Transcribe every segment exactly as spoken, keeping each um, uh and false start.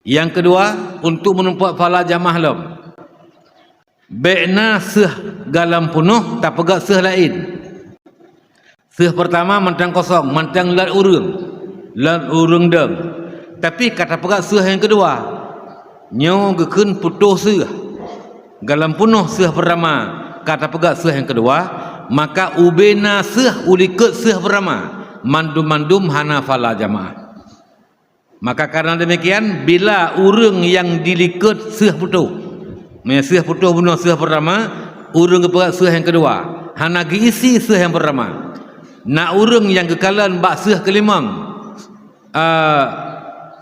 Nyang keudua, untuk meurumpok pahala jamaah lom, bék na seuh galam peunoh tapeugöt seuh laén. Seuh peurtama mantong kosong, mantong lheueh ureuëng, lheueh ureuëng dong. Tapi ka tapeugöt seuh nyang keudua. Nyoe geukheun putôh seuh. Galam peunoh seuh peurtama ka tapeugöt seuh nyang keudua, maka ubé na seuh u likot seuh peurtama, mandum-mandum hana pahala jamaah. Maka karena demikian, bila ureuëng nyang di likot seuh putôh, meunyoe seuh putôh bunoe seuh peurtama, ureuëng geupeugöt seuh nyang keudua, hana geuisi seuh nyang peurtama. Na ureuëng nyang geukalon bak seuh keulimong, ah,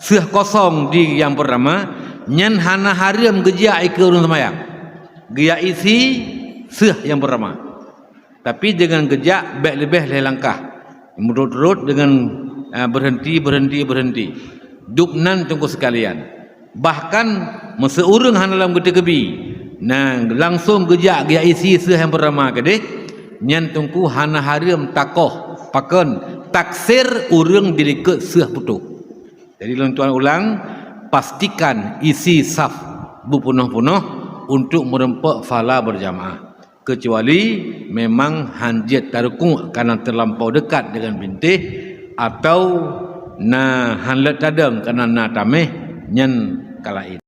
seuh kosong di nyang peurtama, nyan hana hareuem geujak ikeue ureuëng seumayang. Geujak isi seuh nyang peurtama. Tapi deungon geujak bék leubeh lhée langkah, meurot-rot deungon, ah, beureunti, beureunti, beureunti. Dub nan teungku seukalian. Bahkan meuseu ureuëng hana lom geuteukeubi, na langsong geujak geujak isi seuh nyang peurtama keudeh, nyan teungku hana hareuem takoh pakon taksir ureuëng di likot seuh putôh. Jadi lôn tuan ulang, pastikan isi saf beupeunoh-peunoh untuk meurumpok pahala beurjamaah. Keucuali memang hanjeuet tarukuk karena teulampau deukat deungon bintéh, atau na han leuet tadong karena na taméh, nyan ka laén.